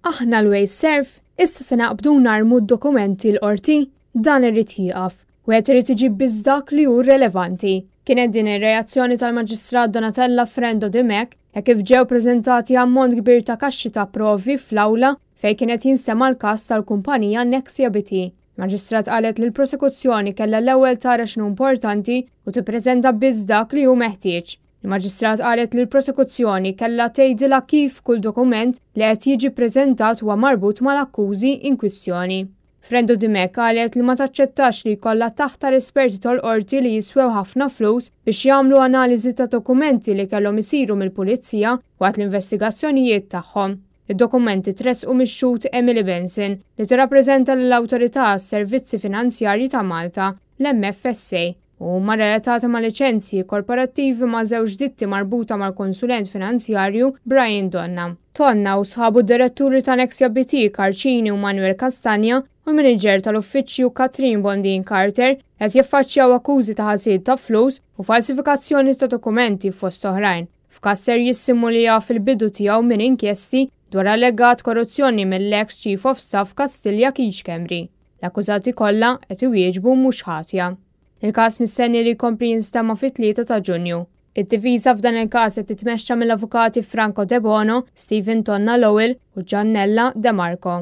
Aħna l-WasteServ issa se naqbdu narmu d-dokumenti l-qorti? Dan irid jieqaf. Wieħed irid iġib biss dak li hu relevanti. Kienet din ir-reazzjoni tal-Maġistrat Donatella Frendo Dimech hekk kif ġew preżentati ammont kbir ta' kaxxi ta' provi fl-awla fejn kien qed jinstema' l-każ tal-kumpanija Nexia BT. Maġistrat qalet li l-prosekuzzjoni kellha l-ewwel tara x'inhu importanti u tippreżenta biss dak li hu meħtieġ. Il-Maġistrat qalet li l-prosekuzzjoni kellha tgħidilha kif kull dokument li qed jiġi ppreżentat huwa marbut mal-akkużi in kwistjoni. Frendo Dimech qalet li ma taċċettax li jkollha taħtar esperti tal-qorti li jiswew ħafna flus biex jagħmlu analiżi ta' dokumenti li kellhom isiru mill-pulizija waqt l-investigazzjonijiet tagħhom. Id-dokumenti tressqu mix-xhud Emily Benson, li tirrappreżenta lill-Awtorità għas-Servizzi Finanzjarji ta' Malta, l-MFSA, u huma relatati ma' liċenzji korporattivi ma' żewġ ditti marbuta mal-konsulent finanzjarju Brian Donna. Tonna u sħabu d-diretturi ta' Nexia BT Carcini u Manuel Castagna u l-miniġer tal-uffiċċju Catherine Bondin Carter qed jiffaċċjaw akkużi ta' ħasil ta' flus u falsifikazzjoni ta' dokumenti fost oħrajn f'każ serjissimu li jaf il-bidu tiegħu minn inkjesti dwar allegat korruzzjoni mill-eks Chief of Staff Kastilja Keith Schembri. L-akkużati kollha qed iwieġbu mhux ħatja. Il-każ mistenni li jkompli jinstema' fit-3 ta' Ġunju. Id-difiża f'dan il-każ qed titmexxa mill-avukati Franco Debono, Stephen Tonna Lowell u Giannella De Marco.